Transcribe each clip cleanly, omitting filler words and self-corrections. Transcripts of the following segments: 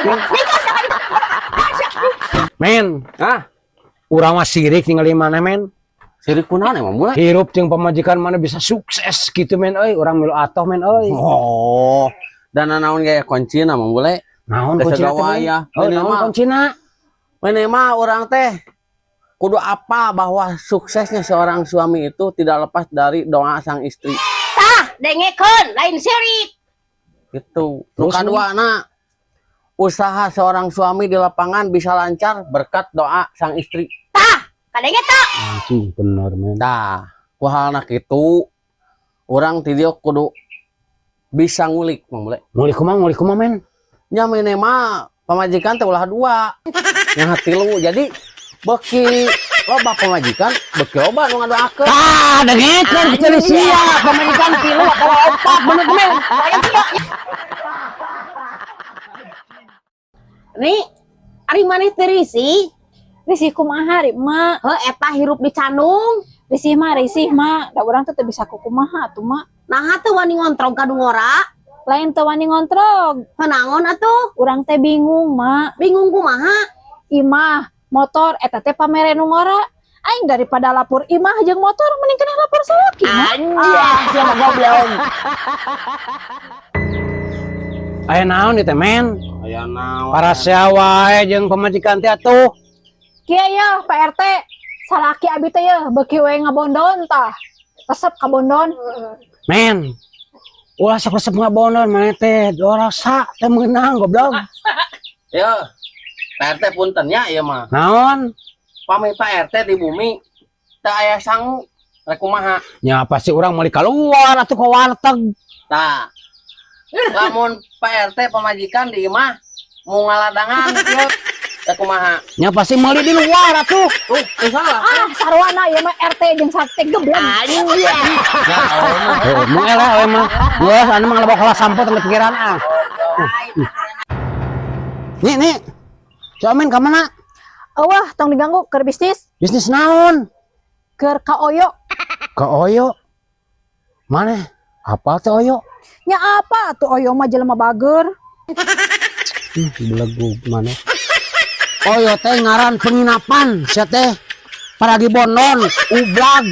Nikah sia ka ditu. Men, Ah, urang mah sirik ningali mana, men. Sirik kunaon emang mulai? Hirup jeung pamajikan mana bisa sukses gitu, men euy, urang milu atoh, men euy. Oh, dan naon gaya kuncina mah boleh. Naon Desa kuncina teh, men? gawaya. Oh, Ini naon mah. kuncina? Ini mah orang teh kudu apa bahwa suksesnya seorang suami itu tidak lepas dari doa sang istri. Tah, dengekeun, lain sirik. Gitu. Nu Terus, kaduana, usaha seorang suami di lapangan bisa lancar berkat doa sang istri. Tah, kadenge tah. Anjing bener, men. Tah, ku halna kitu urang ti dieu kudu bisa ngulik, Mang Bule. Ngulik kumaha, men? Nya mah pamajikan teh ulah dua. Nya tilu. Jadi beki loba pamajikan, beki loba nu ngadoakeun. Tah, dengekeun kecuali sia, pamajikan tilu atawa opat, bener tuh, men. Nih, ari maneh teu risih? Risih kumaha ari, Mak? Heuh, eta hirup di Candung. Risih mah risih, Mak. Da urang teh teu bisa kukumaha atuh, Mak. Naha teu wani ngontrog ka ngora? Lain teu wani ngontrog. Heuh, naon atuh? Urang teh bingung, Mak. Bingung kumaha? Imah, motor eta teh pamere nu ngora. Aing daripada lapor imah jeung motor mending keneh lapor salaki, Mak. Ah, sia mah goblok. Aya naon ieu teh, men? Aya naon? Parasea wae jeung pamajikan teh atuh. Kieu yeuh, Pak RT. Salaki abi teh yeuh beuki we ngabondon tah. Resep kabondon. Men, ulah sok resep ngabondon maneh teh, dorasa teh meunang, goblok. Ya, Pak RT, punten nya ieu mah. Naon? Pami Pak RT di bumi teu aya sangu rek kumaha? Nya pasti urang meuli keluar atuh ke warteg. Tah. Lamun Pak RT pamajikan di imah mau ngaladangan kieu rek kumaha? Nya pasti meuli di luar atuh. Tuh, teu salah. Ah, sarwana ieu mah RT jeung sate gebleng. Ya Allah. Oh, mau eleh we mah. Geus anu mah ngalebok heula sampo teh pikiran ah. Nih, nih. Comen ka mana? Eueuh, tong diganggu keur bisnis, Bisnis naon? Keur ka Oyo. Ke Oyo. Mana? Apa teh Oyo? Nya apa tuh, Oyo mah jelema bager. Belegug mana? Oyo teh ngaran penginapan, sia teh. Paragi bondon, ublag.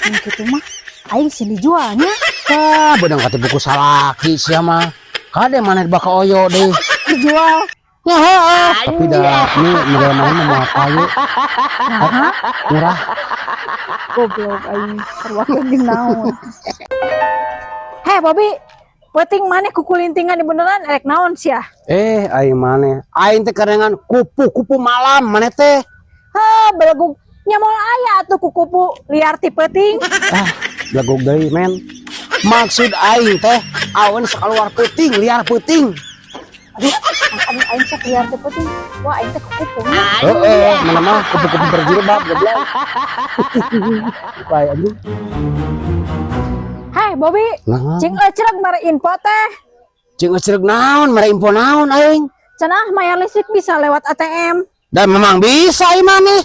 Yang kitu mah aing sih dijualnya. Ah, beunang katipu ku salaki sia mah. Kade mana baka Oyo deh. Dijual. Ya, heeh. Tapi dah ini model mana mah moal payu. Nah, Murah. Goblok aing sarua jeung naon. Heh, Bobby, peuting maneh kukulintingan di beneran erek naon sia? Eh, aing maneh. Aing teh karengan kupu-kupu malam maneh teh. Heh, belegug nya moal aya atuh kukupu liar ti peuting. Ah, belegug deui, men. Maksud aing teh aweun sakaluar peuting, liar peuting. Aduh, aing aing sok liar ti peuting. Wah, aing teh kukupu nya. Heeh, mana mah kupu-kupu berjilbab, goblok. Bae anjing. Heh, Bobby, Nah, cing ecreg mere info teh. Cing ecreg naon, mere info naon aing? Cenah mayar listrik bisa lewat ATM. Dan memang bisa ieu nih.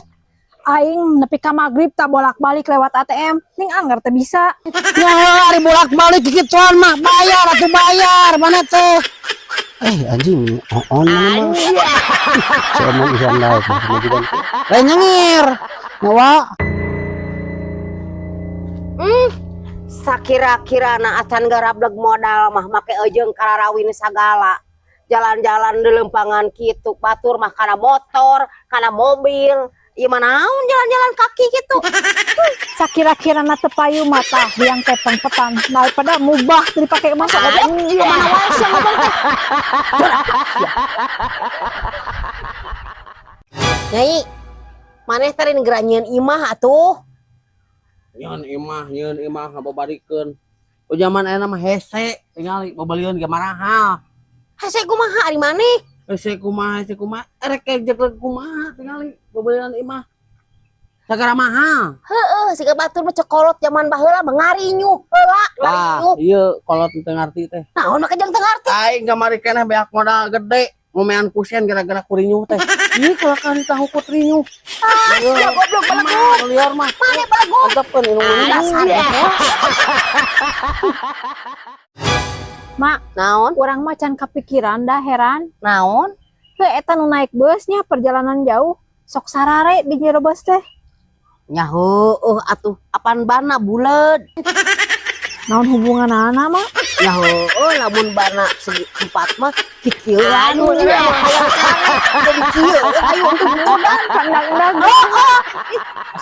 Aing nepi ka magrib tak bolak-balik lewat ATM, ning anggar teh bisa. Ya ari bolak-balik kikituan mah bayar atuh, bayar mana teh. Eh, anjing, on mana mah. Si omong isian lain pamajikan. Lain nyengir. Nyawa. Sakira-kirana acan garableg modal mah make eujeung kararawin sagala. Jalan-jalan di lempangan kitu, batur mah kana motor, kana mobil. Ieu mah naon jalan-jalan kaki gitu. Sakira-kirana teu payu mata yang teh pengpetan daripada mubah teu dipake mah. Masa goblok, kemana wae sia ngomong teh. Nyai, maneh teh geura nyieun imah atuh. Nyieun imah ngababarikeun. Oh, zaman ayeuna mah hese, tingali babalian ge marahal. Hese kumaha ari maneh? Hese kumaha, hese kumaha, erek jeglek kumaha tingali babalian imah. Sagara mahal. Heeh, siga batur mah cekolot zaman baheula mah ngarinyuh heula, Tah, ngarinyuh. ieu kolot teu ngarti teh. Naon make jeung teu ngarti? Aing kamari keneh beak modal gede, ngomean kusen gara-gara kurinyuh teh. Ieu kelakan tahu ku rinyuh. Ah, sia goblok, belegug. Liar mah. Maneh belegug. Antepkeun indung maneh. Dasar. Mak, Naon? Urang mah can kepikiran dah, heran. Naon? Heuh, eta nu naik busnya perjalanan jauh sok sarare di jero bus teh. Nya heueuh atuh, apan bana buleud. Naon hubunganana, Mak? Ya heueuh, lamun bana segi empat mah kikieuan mun hayang sare. Jadi kieu ayo atuh buledan. Kandang.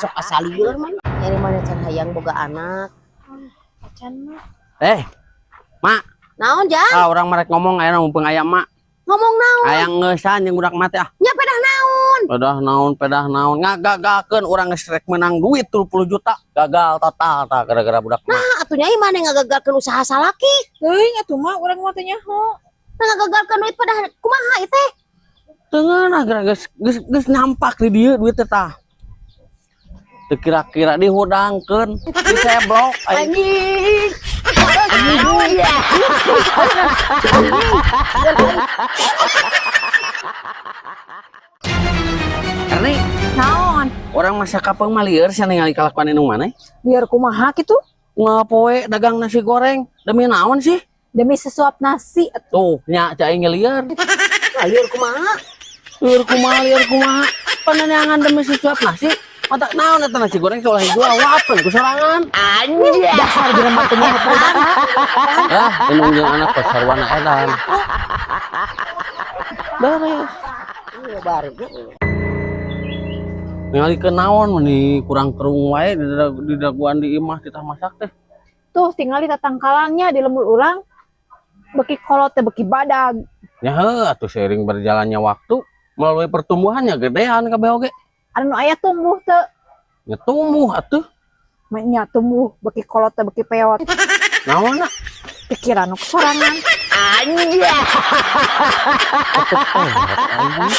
Sok asal lieur mah. Nyari mana can hayang boga anak. Acan, Mak. Eh, Mak, Naon, Jang? ah, urang merek ngomong aya mumpung aya mak. Ngomong naon? Hayang ngeusan jeung budak mati ah. Nya pedah naon? Pedah naon, pedah naon. Ngagagalkeun urang geus rek menang duit 30 juta. Gagal total tah gara-gara budak mah. Nah, atuh nyai mana ngagagalkeun usaha salaki? Teuing atuh, Mak, urang mah teu nyaho. Nah, ngagagalkeun duit pedah kumaha ieu teh? Teu ngeunah gara geus geus geus nampak di dieu duit teh tah. Teu kira-kira dihudangkeun, diseblok aing. Anjing. Erni, Naon? Urang masa kapeung mah lieur sia ningali kalakuan indung maneh. Biar kumaha kitu? Ngapoe dagang nasi goreng demi naon sih? Demi sesuap nasi atuh. Tuh, nya cai ngelieur. Lah, lieur kumaha? Lieur kumaha, lieur kumaha? Paneneangan demi sesuap nasi. Mata naon eta nasi goreng ulah dijual wapen ku sorangan. Dasar jelema teu nyaho peribahasa. Lah, indung jeung anak pasarwana edan. Beres. Iya, baru. Ningali ke naon meni kurang kerung wae di daguan di imah titah masak teh. Tuh tinggal di tatangkalannya di lembur urang beki kolot teh beki badag. Ya heuh atuh seiring berjalannya waktu melalui pertumbuhannya gedean kabeh oge. Anu aya tumbuh teu? Nya tumbuh atuh. Nya tumbuh beki kolot teh beki peot. Naonna? Pikiran nu sorangan. Atuh peot, anjing.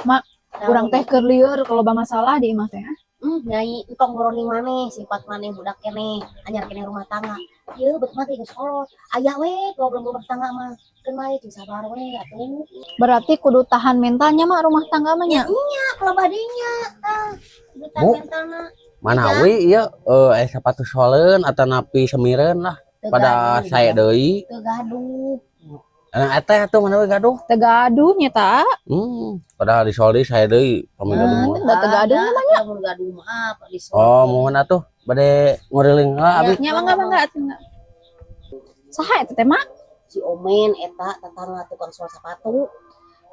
Mak, urang teh keur lieur kalau masalah di imah teh. Nyai entong boroning maneh, sifat maneh budak keneh, anyar keneh rumah tangga. Ieu bet mah geus kolot. Aya we problem rumah tangga mah. Keun bae cing sabar we atuh. Berarti kudu tahan mentalnya, Mak, rumah tangga mah nya. Nya kalabadinya tah. Kudu tahan Bu. mentalna. Manawi ieu aya sepatu soleun atanapi semireun lah Teu pada gaduh, sae deui. Teu gaduh. Eh eta atuh manawi gaduh. Teu gaduh nya ta. Padahal di sol deui sae deui pami gaduh mah. Da teu gaduh namanya. Mun gaduh mah apa di sol. Oh, mohon atuh bade nguriling lah abi. Nya mangga mangga atuh mangga. Saha eta teh, Mak? Si Omen eta tetangga tukang sol sepatu.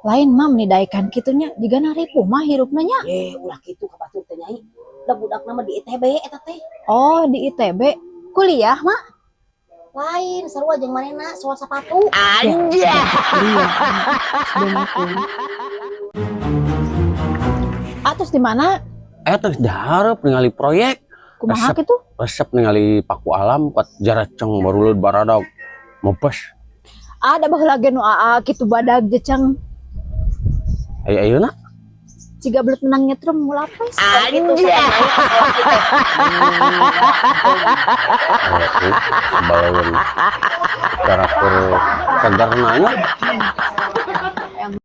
Lain, Mam, nih daekan kitu nya jiga ripuh mah hirupna nya. Eh, ulah kitu ka batur teh nyai. Da budakna mah di ITB eta teh. Oh, di ITB kuliah, Mak? Lain, sarua jeung manehna sol sepatu. Anjir. Kuliah. Atos di mana? Eta geus dihareup ningali proyek. Kumaha Resep. kitu? Resep ningali Paku Alam kuat jaraceng baruleud baradag. Mepes. Ada baheula ge nu aa kitu badag jecang Aya ayeuna. ciga belut menang nyetrum mulapes. Gitu salaki teh. Aya tuh sebaleun karakter segarna nya.